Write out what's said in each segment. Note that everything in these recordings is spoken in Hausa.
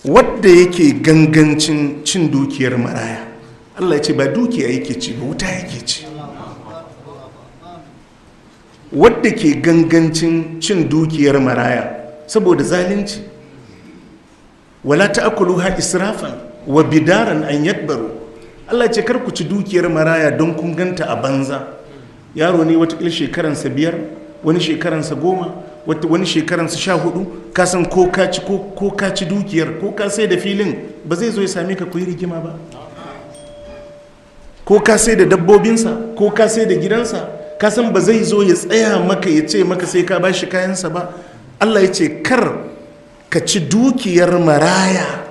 Wadda yake gangancin cin dukiyar maraya, Allah ya ce ba dukiya yake ci ba, wuta yake ci. Wadda ke gangancin cin dukiyar maraya saboda zalunci, wala ta'kuluha israfan wa bidaran an yakbaru. Allah ce kar ku ci dukiyar maraya don kun ganta a banza. Yaro ne watakila shekaransa 5, wani shekaransa 10, wani shekaransa 14. Ka san ko ka ci ko ka ci dukiyar ko ka sai da filin ba zai zo ya same ka ku yi rigima ba. Ko ka sai da dabbobinsa ko ka sai da gidansa, ka san ba zai zo ya tsaya maka ya ce maka sai ka bashi kayansa ba. Allah ya ce kar ka ci dukiyar maraya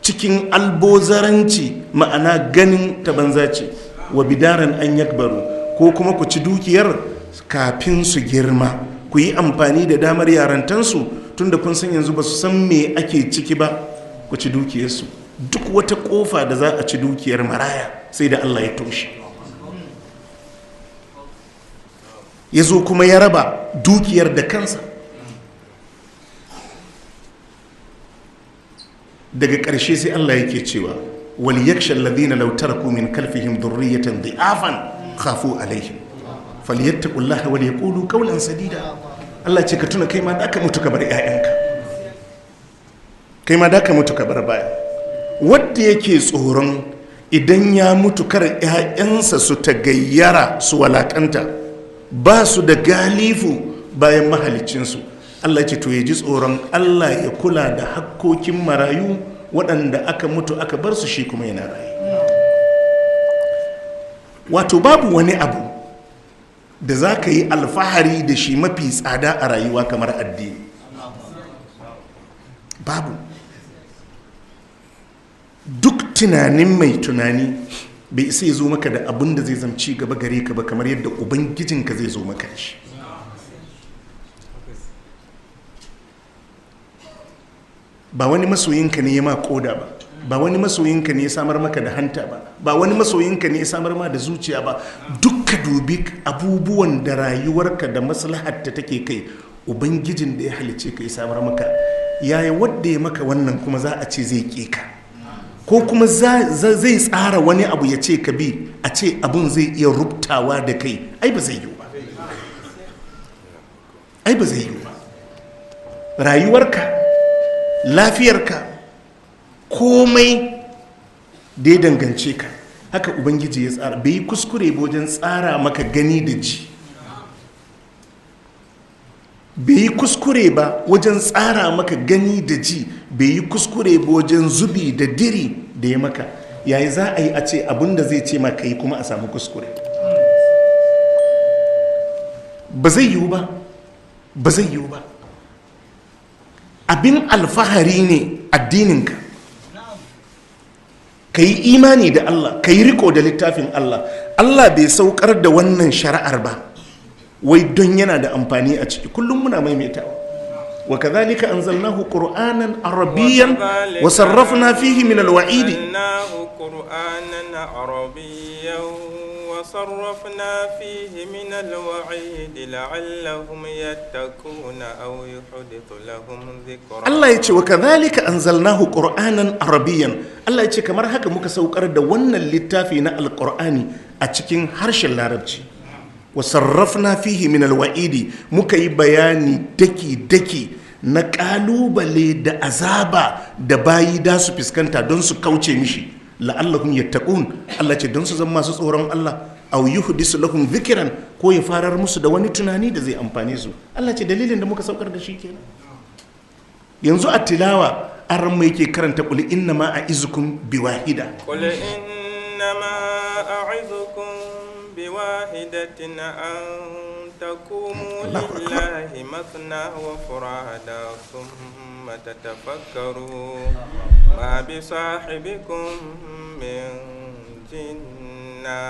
cikin albozaranci, ma'ana ganin ta banza ce. Wa bidaran an yakbaru, ko kuma ku ci dukiyar kafin su girma, ku yi amfani da damar yarantansu, tunda kun san yanzu ba su san me ake ciki ba, ku ci dukiyarsu. Duk wata kofa da za a ci dukiyar maraya sai da Allah ya toshe. Ya zo kuma ya raba dukiyar da kansa. Daga ƙarshe sai Allah yake cewa wal yakhsha alladhina law taraku min khalfihim dhurriyatan dhi'afan khafu alaihim falyattaqullaha wal yaqulu qawlan sadida. Allah ce ka tuna kai ma da ka mutu ka bar ƴaƴanka, kai ma da ka mutu ka bar baya. Wanda yake tsoron idan ya mutu kar ƴaƴansa su tagayyara su walakanta, ba su da galifu bayan mahaliccinsu, Allah ce to ya ji tsoron Allah ya kula da hakkokin marayu waɗanda aka mutu aka bar su, shi kuma yana rayu. Wato babu wani abu da za ka yi alfahari da shi mafi tsada a rayuwa kamar addini. Babu. Duk tunanin mai tunani bai isa ya zo maka da abin da zai zamci gaba gare ka ba kamar yadda ubangijinka zai zo maka da shi. Ba wani masoyinka ne ya ma koda ba, ba wani masoyinka ne ya samar maka da hanta ba, ba wani masoyinka ne ya samar ma da zuciya ba. Duk ka dubi abubuwan da rayuwarka da maslahatta take kai, ubangijin da ya halice ka ya samar maka. Yaya wadda ya maka wannan kuma za a ce zai ƙi ka, ko kuma zai tsara wani abu ya ce ka bi, a ce abun zai iya rubtawa da kai? Ai ba zai yiwu ba, ai ba zai yiwu ba. Rayuwarka, lafiyarka, komai da ya dangance ka, haka ubangiji ya tsara. Bai yi kuskure ba wajen tsara maka gani da ji, bai yi kuskure ba wajen tsara maka gani da ji, bai yi kuskure ba wajen zubi da diri da ya maka. Yayi za a yi a ce abinda zai ce maka yi kuma a samu kuskure? Ba zai yiwu ba, ba zai yiwu ba. Abin alfahari ne addininka. Ka yi imani da Allah, ka yi riko da littafin Allah. Allah bai saukar da wannan shari'ar ba wai don yana da amfani a ciki. Kullum muna maimaitawa. Wa kadhalika anzalnahu qur'anan arabiyyan wa sarrafna fihi min alwa'idi. قرآنا عربيا وصرفنا فيه من الوعيد لعلهم يتقون أو يحدث لهم ذكرا. Allah ya ce wa kadhalika anzalnahu qur'anan arabiyyan. Allah ya ce kamar haka muka saukar da wannan littafi na alqur'ani a cikin harshen larabci. Wa sarrafna fihi min alwa'idi, muka yi bayani daki daki na kalubale da azaba da bayi da su fuskanta don su kauce mishi, la'allahum yattaqun. Allah ce don su zama masu tsoron Allah, aw yuhdisu lahum dhikran, ko ya farar musu da wani tunani da zai amfane su. Allah ce dalilin da muka saukar da shi kenan. Yanzu a tilawa an mai yake karanta qul inna ma a'izukum biwahida. قل إنما أعظكم بواحدة أن تقوموا الله أكبر. لله مثنى وفرادا ثم تتفكروا ما بصاحبكم من جنة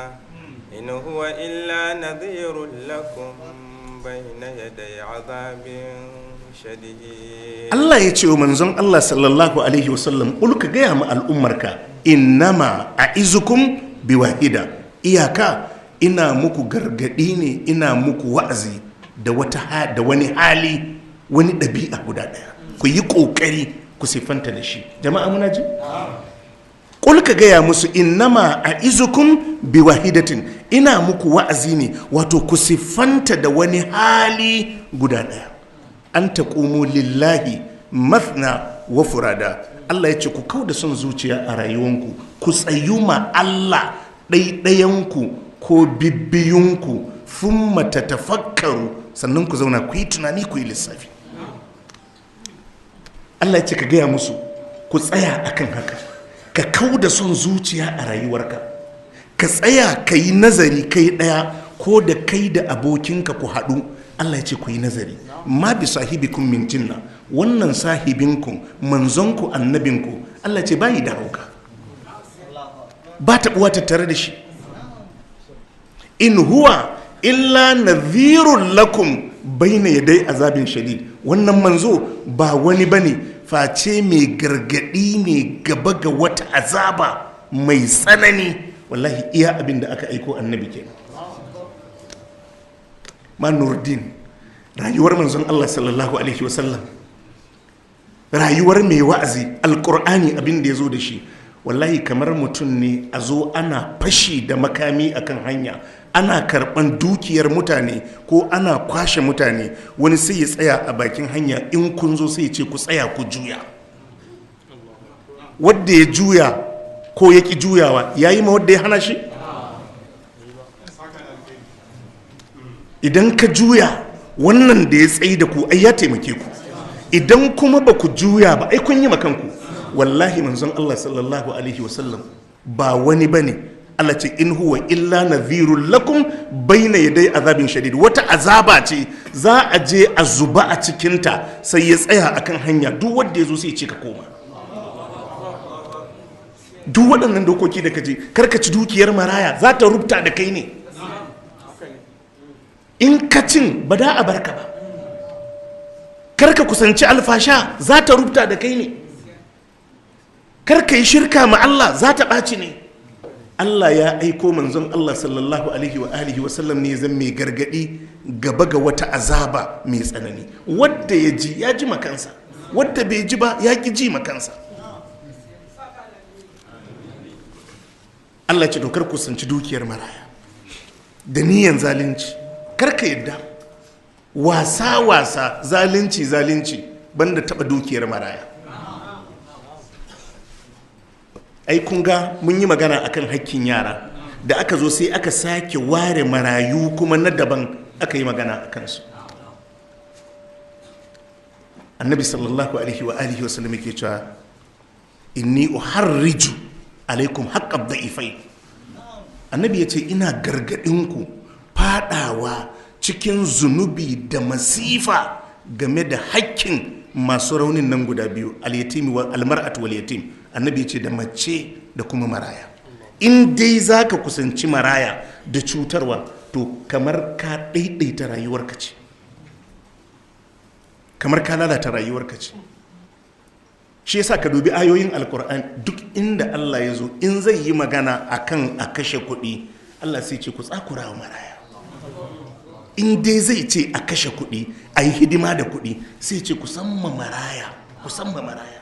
إن هو إلا نذير لكم بين يدي عذاب شديد. Allah ya ce wa manzon Allah sallallahu alaihi wasallam, qul, ka gaya ma al'ummarka, innama a'izukum biwahida, iyaka ina muku gargadi ne, ina muku wa'azi da wata da wani hali, wani ɗabi'a guda ɗaya. Ku yi ƙoƙari Ku siffanta da shi. Jama'a, muna ji? Kul, ka gaya musu, innama a izukum bi wahidatin, ina muku wa'azi ne, wato ku siffanta da wani hali guda ɗaya, an taqumu lillahi mathna wa furada. Allah ya ce ku kau da son zuciya a rayuwanku, ku tsayu ma Allah ɗaiɗayanku ko bibbiyunku, thumma tatafakkaru, sannan ku zauna ku yi tunani, ku yi lissafi. Allah ya ce ka gaya musu ku tsaya akan haka. Ka kau da son zuciya a rayuwarka, ka tsaya ka yi nazari, kai ɗaya ko da kai da abokinka ku haɗu. Allah ya ce ku yi nazari. Ma bi sahibikum min jinna, wannan sahibinku, manzonku, annabinku, Allah ya ce bayi da hauka, ba taɓuwa tattare da shi. In huwa illa nadhirun lakum baina yadai azabin shadid, wannan manzo ba wani bane face mai gargadi ne gaba ga wata azaba mai tsanani. Wallahi iya abin da aka aiko annabi kenan. Ma Nurdin, rayuwar manzon Allah sallallahu alaihi wasallam, rayuwar mai wa'azi, alkur'ani, abin da ya zo da shi, wallahi kamar mutum ne a zo ana fashi da makami akan hanya, ana karban dukiyar mutane ko ana kwashe mutane. Wani sai ya tsaya a bakin hanya, in kun zo sai ya ce ku tsaya, ku juya. Wadda ya juya ko ya ki juyawa, ya yi ma wadda ya hana shi. Idan ka juya, wannan da ya tsayi da ku ai ya taimake ku. Idan kuma ba ku juya ba, ai kun yi makanku. Wallahi manzon Allah sallallahu alaihi wasallam ba wani bane. Allah ce in huwa illa nadhirul lakum baina yaday azabin shadid. Wata azaba ce za a je a zuba a cikinta, sai ya tsaya akan hanya, duk wanda ya zo sai ya ce ka koma. Duk waɗannan dokoki da kaje, karka ci dukiyar maraya, za ta rubuta da kai ne. In ka cin, ba da a barka ba. Karka kusanci alfasha, za ta rubuta da kai ne. Karka yi shirka ma Allah, za ta ɓaci ne. Allah ya aiko manzon Allah sallallahu alaihi wa alihi wasallam ne zan mai gargadi gaba ga wata azaba mai tsanani. Wadda ya ji, ya ji makansa. Wadda bai ji ba, ya ki ji makansa. Allah ce dokar kusanci dukiyar maraya da niyan zalunci, karka yadda. Wasa wasa, zalunci zalunci, banda taba dukiyar maraya. Ai kun ga mun yi magana akan hakkin yara, da aka zo sai aka sake ware marayu kuma na daban, aka yi magana a kansu. Annabi sallallahu alaihi wa alihi wasallam yake cewa inni uharriju alaikum haqqad da'ifai. Annabi ya ce ina gargadinku fadawa cikin zunubi da masifa game da hakkin masu raunin nan guda biyu, al-yatimi wa al-mar'atu wal yatim. Annabi ya ce da mace da kuma maraya. In dai zaka kusanci maraya da cutarwa, to kamar ka daidaita rayuwarka ce, kamar ka lalata rayuwarka ce. Shi yasa ka dubi ayoyin alkur'an, duk inda Allah ya zo in zai yi magana akan a kashe kuɗi, Allah sai ce ku tsakura wa maraya. In dai zai ce a kashe kuɗi, a yi hidima da kuɗi, sai ce ku samma maraya, ku samma maraya.